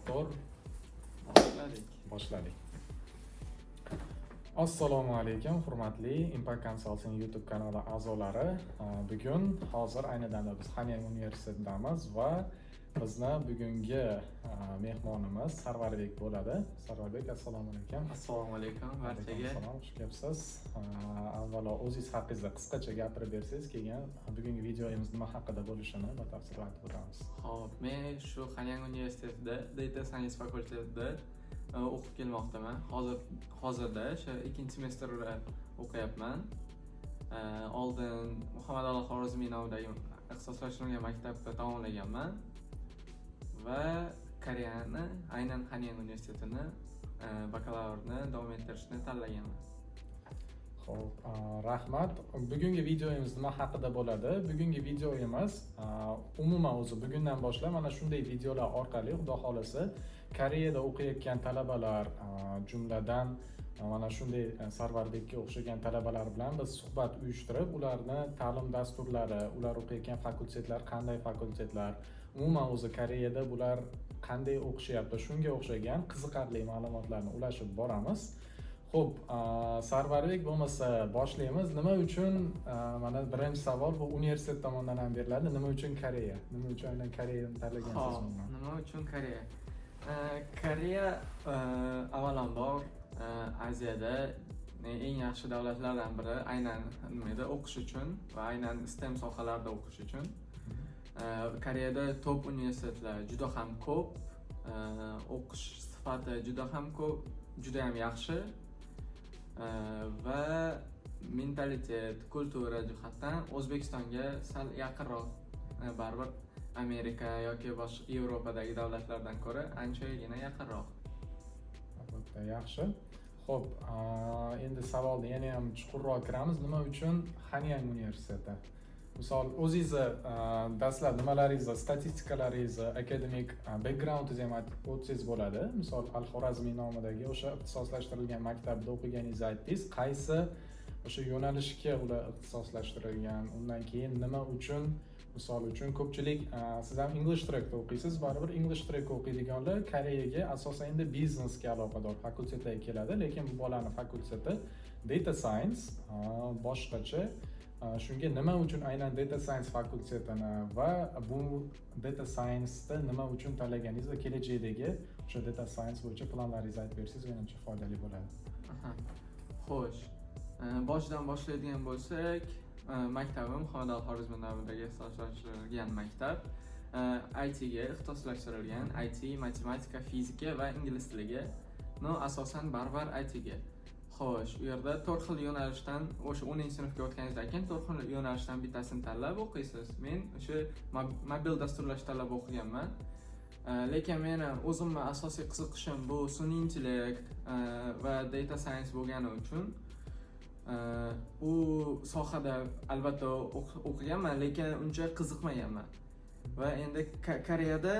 Motor. Boshladik. Boshladik. Assalomu alaykum, hurmatli Impact Consulting YouTube kanali a'zolari. Bugun, hozir, ayni damda biz Hanyang universitetidamiz va bizni bugungi mehmonimiz Sarvarbek bo'ladi. Sarvarbek, assalomu alaykum. Assalomu alaykum Alaykum barchaga. assalom, xush kelibsiz. Avvalo o'zingiz haqingizda qisqacha gapirib bersangiz, keyin bugungi videomiz nima haqida bo'lishini batafsil aytib o'tamiz. Xo'p, men shu Hanyang universitetida Data Science fakultetida o'qib kelmoqdaman. Hozirda o'sha ikkinchi semestrda o'qiyapman. Oldin Muhammad Ali Xorazmiy nomidagi ixtisoslashtirilgan maktabda tamomlaganman va Koreyani, aynan Hanyang universitetini bakalavrni davom ettirishni tanlaganman. Xo'p, rahmat. Bugungi videomiz nima haqida bo'ladi? Bugungi videomiz umuman o'zi bugundan boshlab mana shunday videolar orqali, Xudo xohlasa, Koreyada o'qiyotgan talabalar, jumladan mana shunday Sarvarbekka o'xshagan talabalar bilan biz suhbat uyushtirib, ularni ta'lim dasturlari, ular o'qiyotgan fakultetlar qanday fakultetlar, umuman o'zi Koreyada bular qanday o'qishyapti, shunga o'xshagan qiziqarli ma'lumotlarni ulashib boramiz. Xo'p, Sarvarbek, bo'lmasa boshlaymiz. Nima uchun, mana birinchi savol bu universitet tomonidan ham beriladi. Nima uchun Koreya? Nima uchun aynan Koreyani tanlagansiz Xo'p, umuman? nima uchun Koreya? Koreya avvalambor Aziyada eng yaxshi davlatlardan biri, aynan nimada o'qish uchun va aynan STEM sohalarida o'qish uchun. Koreyada top universitetlar juda ham ko'p, o'qish sifati juda ham ko'p, juda ham yaxshi va mentalitet, культура jihatdan O'zbekistonga sal yaqinroq. Baribir Amerika yoki boshqa Yevropadagi davlatlardan ko'ra anchagina yaqinroq. Albatta, yaxshi. Xo'p, endi savolni yana ham chuqurroq kiramiz. Nima uchun Hanyang universiteti? Misol, o'zingizni dastlab nimalaringizni, statistikalaringizni, akademik backgroundingizni ham aytib o'tsangiz bo'ladi. Misol, Al Xorazmiy nomidagi o'sha ixtisoslashtirilgan maktabda o'qiganingizni aytdingiz. Qaysi o'sha yo'nalishga ular ixtisoslashtirilgan? Undan keyin nima uchun, misol uchun, ko'pchilik, siz ham English trackda o'qiysiz, baribir English track o'qiydiganlar Koreyaga asosan endi biznesga aloqador fakultetlarga keladi, lekin bu bolani fakulteti data science, boshqacha. Shunga nima uchun aynan data science fakultetini va bu data science'da nima uchun tanlaganingiz va kelajakdagi o'sha data science bo'yicha planlaringizni aytib bersangiz, menimcha, foydali bo'ladi. Aha. Xo'sh, boshidan boshlaydigan bo'lsak, maktabim Muhammad al Xorazmiy nomidagi ixtisoslashtirilgan maktab. IT ga ixtisoslashtirilgan, IT, matematika, fizika va ingliz tiliga. Но, asosan baribir IT ga. Xo'sh, u yerda to'rt xil yo'nalishdan, o'sha 10 sinfga o'tganingizdan keyin to'rt xil yo'nalishdan bittasini tanlab o'qiysiz. Men o'sha mobil dasturlash tanlab o'qiganman. Lekin meni o'zimni asosiy qiziqishim bu sun'iy intellekt va data science bo'lgani uchun u sohada albatta o'qiganman, lekin uncha qiziqmaganman. Va endi Koreyada,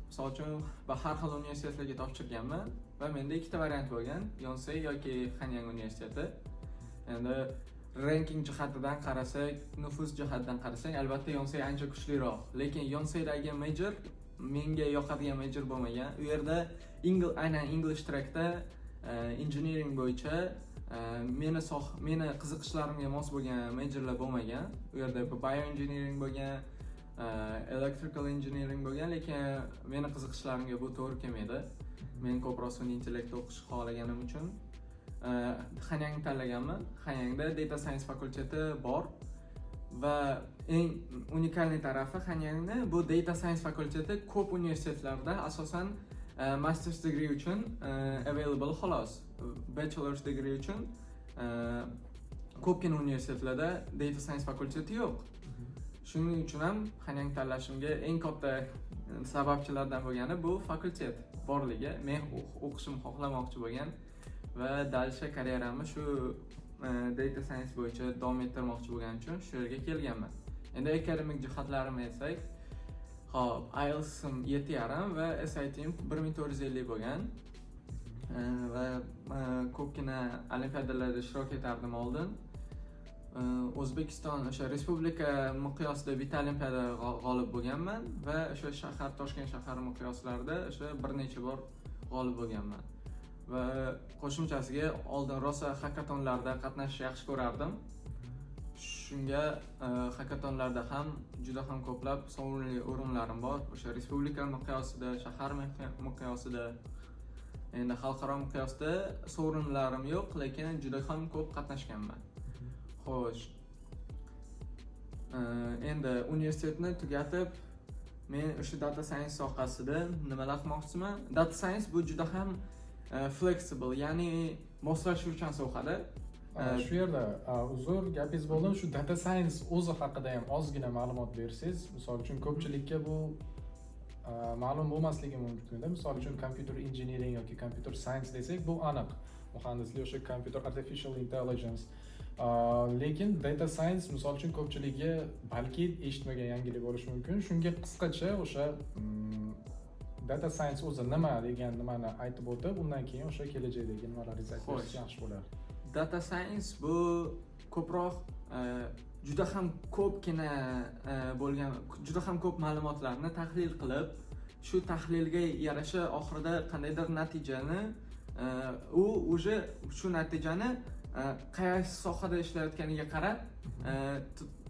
misol uchun, va har xil universitetlarga topshirganman va menda ikkita variant bo'lgan: Yonsei yoki Hanyang universiteti. Endi ranking jihatidan qarasak, nufuz jihatidan qarasak, albatta Yonsei ancha kuchliroq. Lekin Yonseidagi major menga yoqadigan major bo'lmagan. U yerda aynan English trackda engineering bo'yicha meni qiziqishlarimga mos bo'lgan majorlar bo'lmagan. U yerda bioengineering bo'lgan, electrical engineering bo'lgan, lekin meni qiziqishlarimga bu to'g'ri kelmaydi. Men ko'proq sun'iy intellekt o'qishni xohlaganim uchun Hanyangni tanlaganman. Hanyangda data science fakulteti bor va eng уникальный tarafi Hanyangni bu data science fakulteti ko'p universitetlarda asosan master's degree uchun available xolos. Bachelor's degree uchun ko'pgina universitetlarda data science fakulteti yo'q. Shuning uchun ham Hanyang tanlashimga eng katta sababchilardan bo'lgani bu fakultet borligi. Men o'qishimni xohlamoqchi bo'lgan va дальше karyeramni shu data science bo'yicha davom ettirmoqchi bo'lganim uchun shu yerga kelganman. Endi akademik jihatlarimni aytsak, xo'p, IELTS'im 7,5 va SAT'im 1450 bo'lgan. Va ko'pgina olimpiadalarda ishtirok etardim oldin. O'zbekiston, o'sha respublika miqyosida bitta olimpiada g'olib bo'lganman va o'sha shahar, Toshkent shahari miqyoslarida o'sha bir necha bor g'olib bo'lganman. Va qo'shimchasiga oldin rosa hakatonlarda qatnashishni yaxshi ko'rardim. Shunga hakatonlarda ham juda ham ko'plab sovrinli o'rinlarim bor. O'sha respublika miqyosida, shahar miqyosida, endi xalqaro miqyosda sovrinlarim yo'q, lekin juda ham ko'p qatnashganman. Xo'sh. Endi universitetni tugatib, men o'sha data science sohasida nimalar qilmoqchiman? Data science bu juda ham flexible, ya'ni moslashuvchan sohada. Shu yerda, uzr, gapingiz bo'ldim. Shu data science o'zi haqida ham ozgina ma'lumot bersangiz. Misol uchun, ko'pchilikka bu ma'lum bo'lmasligi mumkinda. Misol uchun, computer engineering yoki computer science desak, bu aniq muhandislik, o'sha computer, artificial intelligence. Lekin data science, misol uchun, ko'pchiligi balki eshitmagan yangilik bo'lishi mumkin. Shunga qisqacha o'sha data science o'zi nima degan nimani aytib o'tib, undan keyin o'sha kelajakdagi nimalaringizni aytib bersangiz yaxshi bo'lardi. Data science bu ko'proq juda ham ko'pgina bo'lgan, juda ham ko'p ma'lumotlarni tahlil qilib, shu tahlilga yarasha oxirida qandaydir natijani, u уже shu natijani qaysi sohada ishlayotganiga qarab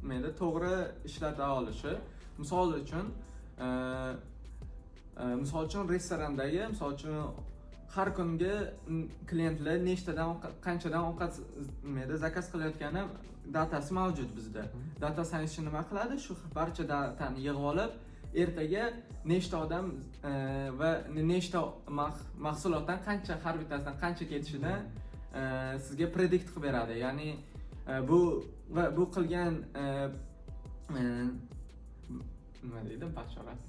nima edi, to'g'ri ishlata olishi. Misol uchun, restorandagi, misol uchun, har kungi klientlar nechtadan ovqat, qanchadan ovqat, nima edi, zakaz qilayotgani datasi mavjud bizda. Data science nima qiladi? Shu barcha datani yig'ib olib, ertaga nechta odam va nechta mahsulotdan qancha, har bittasidan qancha ketishini sizga predict qilib beradi. Ya'ni bu va bu qilgan nima deydi, bashorat,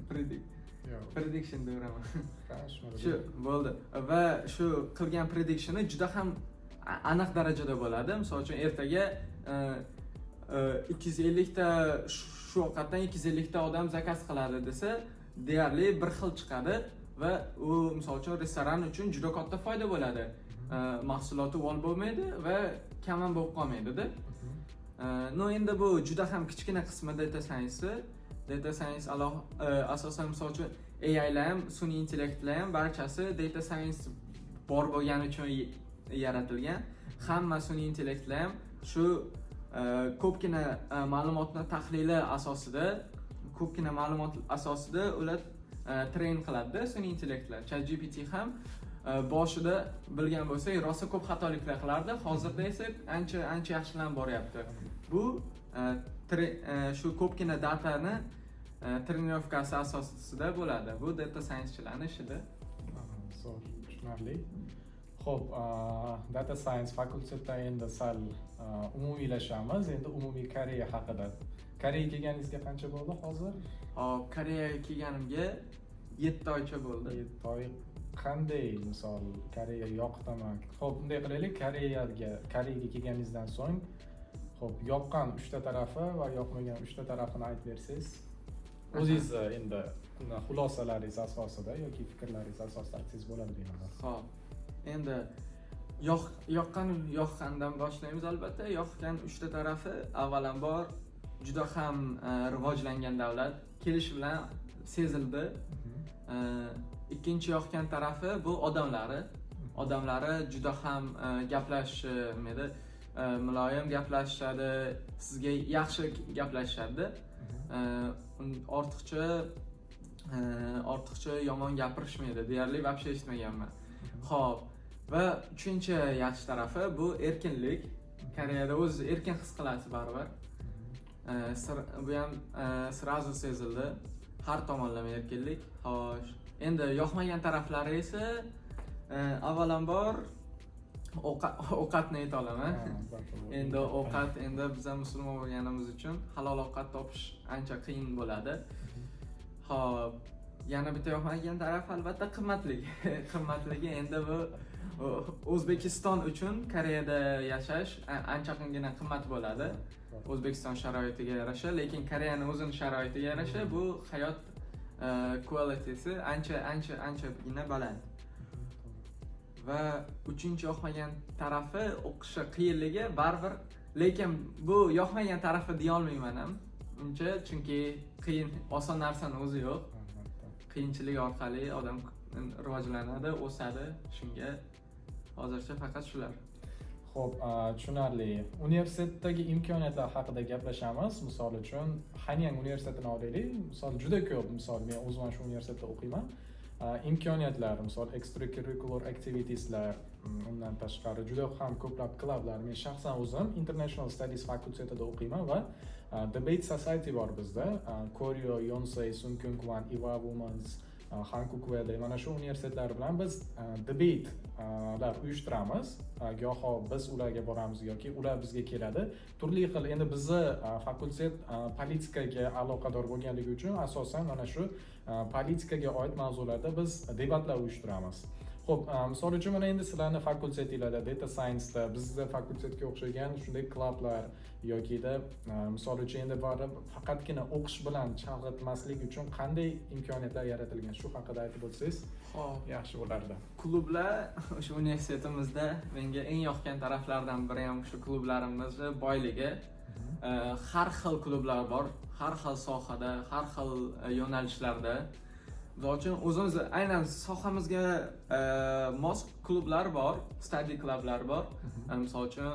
predict Yo'q. prediction deyveraman. Ha, shunaqa. Shu bo'ldi. Va shu qilgan predictioni juda ham aniq darajada bo'ladi. Misol uchun, ertaga 250 ta shu ovqatdan 250 ta odam zakaz qiladi desa, deyarli bir xil chiqadi va u, misol uchun, restoran uchun juda katta foyda bo'ladi. Mahsuloti uvol bo'lmaydi va kam ham bo'lib qolmaydida. Но endi bu juda ham kichkina qismi data science. Data science asosan, misol uchun, AIlar ham, sun'iy intellektlar ham, barchasi data science bor bo'lgani uchun yaratilgan. Hamma sun'iy intellektlar ham shu ko'pgina ma'lumotni tahlili asosida, ko'pgina ma'lumot asosida ular train qiladida sun'iy intellektlar. ChatGPT ham boshida, bilgan bo'lsak, rosa ko'p xatoliklar qilardi. Hozirda esa ancha ancha yaxshilanib boryapti. Bu shu ko'pgina datani trenirovkasi asosida bo'ladi. Bu data sciencechilarni ishida. Aha, zo'r, tushunarli. Ho'p, data science fakultetida endi sal umumiylashamiz. Endi umumiy Koreya haqida. Koreyaga kelganingizga qancha bo'ldi hozir? Hop, Koreyaga kelganimga 7 oycha bo'ldi. 7 oy. Qanday, misol, Koreya yoqdimi? Ho'p, bunday qilaylik: Koreyaga kelganingizdan so'ng, ho'p, yoqqan uchta tarafi va yoqmagan uchta tarafini aytib bersangiz, o'zingizni endi xulosalaringiz asosida yoki fikrlaringiz asosida aytsangiz bo'ladi bemalol. Ho'p, endi yoqqandan boshlaymiz albatta. Yoqqan uchta tarafi, avvalambor, juda ham rivojlangan davlat, kelishi bilan sezildi. Ikkinchi yoqqan tarafi bu odamlari. Odamlari juda ham gaplashishi, nima edi, muloyim gaplashishadi, sizga yaxshi gaplashishadi. Ortiqcha yomon gapirishmaydi deyarli, вообще eshitmaganman. Ho'p, va uchinchi yaxshi tarafi bu erkinlik. Koreyada o'zingizni erkin his qilasiz baribir. Bu ham сразу sezildi, har tomonlama erkinlik. Xo'sh, endi yoqmagan taraflari esa avvalambor ovqatni ayta olaman. Ha, albatta, bu Endi ovqat, endi biz ham musulmon bo'lganimiz uchun halol ovqat topish ancha qiyin bo'ladi. Ho'p, yana bitta yoqmagan taraf albatta qimmatligi. Qimmatligi, endi bu O'zbekiston uchun Koreyada yashash anchagina qimmat bo'ladi O'zbekiston sharoitiga yarasha, lekin Koreyani o'zini sharoitiga yarasha bu hayot qualitysi ancha ancha anchagina baland. Va uchinchi yoqmagan tarafi o'qishi qiyinligi. Baribir Lekin bu yoqmagan tarafi deyolmayman ham uncha, chunki qiyin, oson narsani o'zi yo'q. Qiyinchilik orqali odam rivojlanadi, o'sadi. Shunga hozircha faqat shular. Xo'p, tushunarli. Universitetdagi imkoniyatlar haqida gaplashamiz. Misol uchun, Hanyang universitetini olaylik. Misol, juda ko'p, misol, men o'zim ham shu universitetda o'qiyman. Imkoniyatlar, misol, extracurricular activitieslar, undan tashqari juda ham ko'plab klublar. Men shaxsan o'zim International Studies fakultetida o'qiyman va Debate Society bor bizda. Koryo, Yonsei, Sungkyunkwan, Ewha Womans, Hankuk mana shu universitetlar bilan biz debatelar uyushtiramiz. Goho biz ularga boramiz yoki ular bizga keladi. Turli xil, endi bizni fakultet politikaga aloqador bo'lganligi uchun asosan mana shu politikaga oid mavzularda biz debatlar uyushtiramiz. Xo'p, misol uchun, mana endi sizlarni fakultetinglarda, data science'da bizni fakultetga o'xshagan shunday klublar yokida misol uchun, endi borib faqatgina o'qish bilan chalg'itmaslik uchun qanday imkoniyatlar yaratilgan, shu haqida aytib o'tsangiz yaxshi bo'lardi. Klublar o'sha universitetimizda menga eng yoqgan taraflardan biri ham shu klublarimizni boyligi. Har xil klublar bor, har xil sohada, har xil yo'nalishlarda. Misol uchun, o'zimiz aynan sohamizga mos klublar bor, study clublar bor. Misol uchun,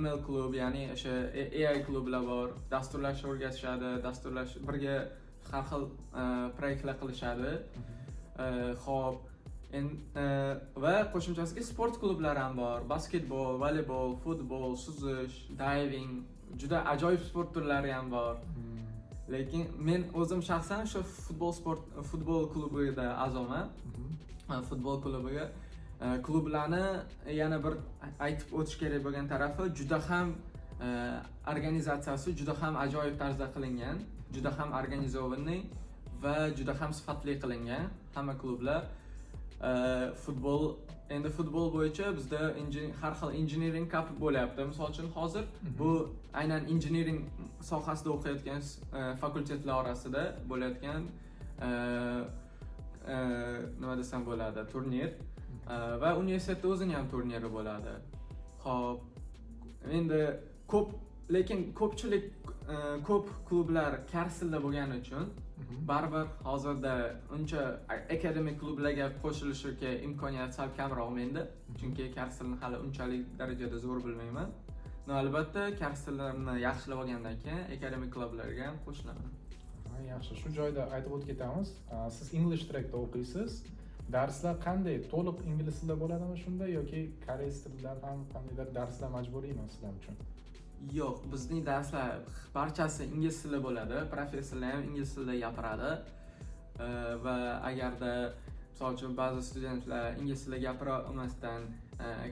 ML klub, ya'ni o'sha AI klublar bor, dasturlash o'rgatishadi, dasturlash birga har xil proyektlar qilishadi. Xo'p, va qo'shimchasiga sport klublari ham bor: basketbol, voleybol, futbol, suzish, diving, juda ajoyib sport turlari ham bor. Lekin men o'zim shaxsan shu futbol, sport, futbol klubida a'zoman. Futbol klubiga. Klublarni yana bir aytib o'tish kerak bo'lgan tarafi, juda ham organizatsiyasi juda ham ajoyib tarzda qilingan, juda ham организованный va juda ham sifatli qilingan hamma klublar. Futbol, endi futbol bo'yicha bizda har xil engineering cup bo'lyapti, misol uchun, hozir. Bu aynan engineering sohasida o'qiyotgan fakultetlar orasida bo'layotgan nima desam bo'ladi, turnir. Va universitetda o'zini ham turniri bo'ladi. Xo'p, endi ko'p, lekin ko'pchilik, ko'p klublar koreys tilida bo'lgani uchun baribir hozirda uncha akademik klublarga qo'shilishga imkoniyat sal kamroq menda, chunki koreys tilini hali unchalik darajada zo'r bilmayman. Но albatta, koreys tilini yaxshilab olgandan keyin akademik klublarga ham qo'shilaman. Ha, yaxshi, shu joyda aytib o'tib ketamiz. Siz English trackda o'qiysiz. Darslar qanday, to'liq ingliz tilida bo'ladimi shunda yoki koreys tilidan ham qandaydir darslar majburiymi sizlar uchun? Yo'q, bizning darslar barchasi ingliz tilida bo'ladi, professorlar ham ingliz tilida gapiradi. Va agarda, misol uchun, ba'zi studentlar ingliz tilida gapira olmasdan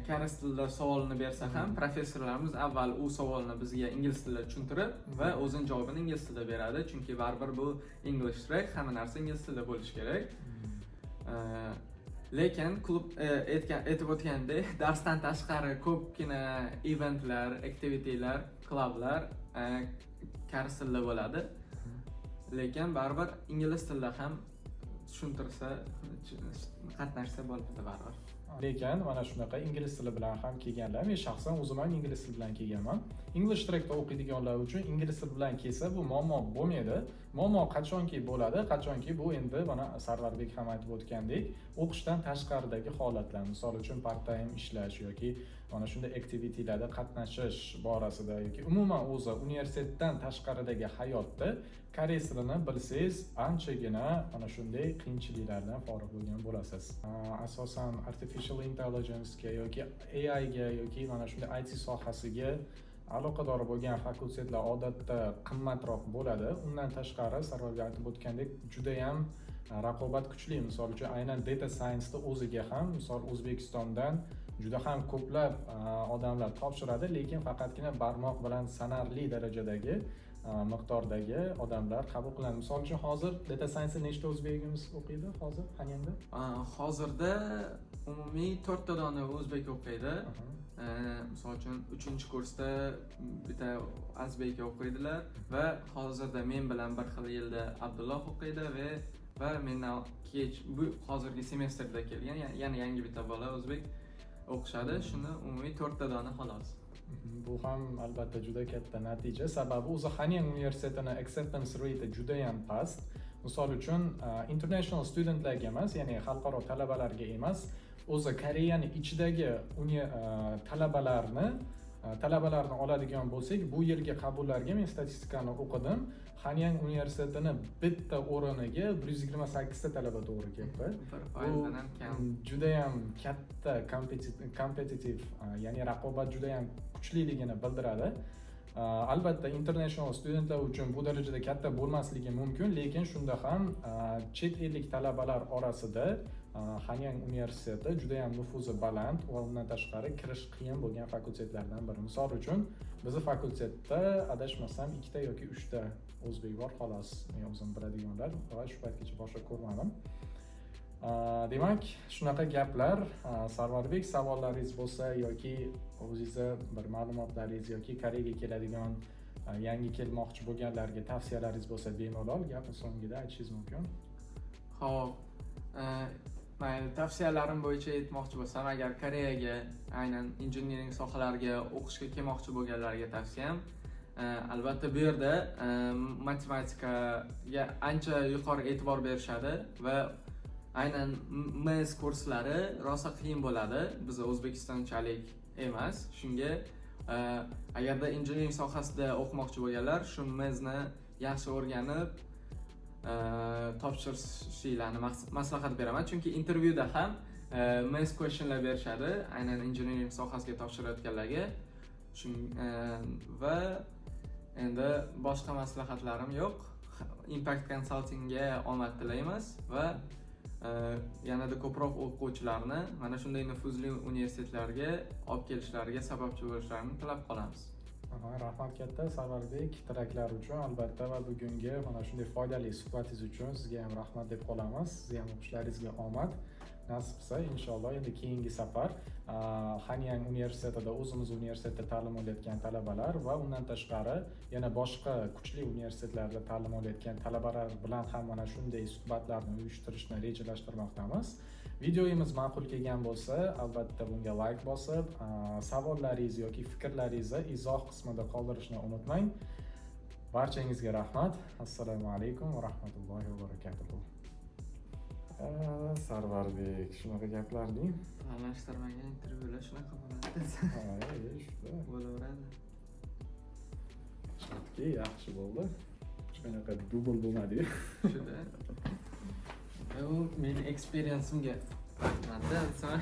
koreys tilida savolni bersa ham, professorlarimiz avval u savolni bizga ingliz tilida tushuntirib va o'zini javobini ingliz tilida beradi, chunki baribir bu English track, hamma narsa ingliz tilida bo'lishi kerak. Lekin klub, aytib o'tgandek, darsdan tashqari ko'pgina eventlar, activitylar, klublar koreys tilida bo'ladi, lekin baribir ingliz tilida ham tushuntirsa, qatnashsa bo'ladi baribir. Lekin mana shunaqa ingliz tili bilan ham kelganlar, men shaxsan o'zim ham ingliz tili bilan kelganman. English trackda o'qiydiganlar uchun ingliz tili bilan kelsa, bu muammo bo'lmaydi. Muammo qachonki bo'ladi, qachonki bu endi mana Sarvarbek ham aytib o'tgandek, o'qishdan tashqaridagi holatlar, misol uchun, part time ishlash yoki mana shunday activitylarda qatnashish borasida yoki umuman o'zi universitetdan tashqaridagi hayotda koreys tilini bilsangiz, anchagina mana shunday qiyinchiliklardan forig' bo'lgan bo'lasiz. Asosan artificial intelligencega yoki AIga yoki mana shunday IT sohasiga aloqador bo'lgan fakultetlar odatda qimmatroq bo'ladi. Undan tashqari, Sarvarbek aytib o'tgandek, judayam raqobat kuchli. Misol uchun, aynan data scienceni o'ziga ham, misol, O'zbekistondan juda ham ko'plab odamlar topshiradi, lekin faqatgina barmoq bilan sanarli darajadagi miqdordagi odamlar qabul qilinadi. Misol uchun, hozir data science nechta o'zbegimiz o'qiydi hozir Hanyangda? Hozirda umumiy to'rtta dona o'zbek o'qiydi. Misol uchun, uchinchi kursda bitta Azbek o'qiydilar va hozirda men bilan bir xil yilda Abdulloh o'qiydi va mendan kech, bu hozirgi semestrda kelgan yana yangi bitta bola o'zbek o'qishadi. Shuni umumiy to'rtta dona, xolos. Bu ham albatta juda katta natija, sababi o'zi Hanyang universitetini acceptance rate judayam past. Misol uchun, international studentlarga emas, ya'ni xalqaro talabalarga emas, o'zi Koreyani ichidagi talabalarni oladigan bo'lsak, bu yilgi qabullarga men statistikani o'qidim, Hanyang universitetini bitta o'riniga 128 ta talaba to'g'ri keldi. 1%dan ham kam. Judayam katta competitive, ya'ni raqobat judayam kuchliligini bildiradi. Albatta, international studentlar uchun bu darajada katta bo'lmasligi mumkin, lekin shunda ham chet ellik talabalar orasida Hanyang universiteti judayam nufuzi baland va undan tashqari kirish qiyin bo'lgan fakultetlardan biri. Misol uchun, bizni fakultetda, adashmasam, ikkita yoki uchta o'zbek bor xolos, men o'zim biladiganlar, va shu paytgacha boshqa ko'rmadim. Demak, shunaqa gaplar. Sarvarbek, savollaringiz bo'lsa yoki o'zingizni bir ma'lumotlaringiz yoki Koreyaga keladigan, yangi kelmoqchi bo'lganlarga tavsiyalaringiz bo'lsa, bemalol gapni so'ngida aytishingiz mumkin. Ho'p, mayli, tavsiyalarim bo'yicha aytmoqchi bo'lsam, agar Koreyaga aynan engineering sohalariga o'qishga kelmoqchi bo'lganlarga tavsiyam, albatta bu yerda matematikaga ancha yuqori e'tibor berishadi va aynan MS kurslari rosa qiyin bo'ladi, biz O'zbekistonchalik emas. Shunga agarda engineering sohasida o'qimoqchi bo'lganlar shu MSni yaxshi o'rganib topshirishinglarni maslahat beraman, chunki intervyuda ham MS questionlar berishadi aynan engineering sohasiga topshirayotganlarga. Va endi boshqa maslahatlarim yo'q. Impact Consultingga omad tilaymiz va yanada ko'proq o'quvchilarni mana shunday nufuzli universitetlarga olib kelishlariga sababchi bo'lishlarini tilab qolamiz. Aha, rahmat katta, Sarvarbek, tilaklar uchun albatta va bugungi mana shunday foydali suhbatingiz uchun sizga ham rahmat deb qolamiz. Sizga ham o'qishlaringizga omad. Nasib qilsa, inshaalloh, endi keyingi safar Hanyang universitetida, o'zimiz universitetda ta'lim olayotgan talabalar va undan tashqari yana boshqa kuchli universitetlarda ta'lim olayotgan talabalar bilan ham mana shunday suhbatlarni uyushtirishni rejalashtirmoqdamiz. Videoyimiz ma'qul kelgan bo'lsa, albatta bunga layk bosib, savollaringiz yoki fikrlaringizni izoh qismida qoldirishni unutmang. Barchangizga rahmat. Assalomu alaykum va rahmatullohi va barakatuh. Sarvarbek, shunaqa gaplar deng. Planlashtirmagan intervyular shunaqa bo'ladi. Ha, shuda. Bo'laveradi. Shuki yaxshi bo'ldi, hech qanaqa dubl bo'lmadi. Shuda. U meni experience'imga rahmat desam.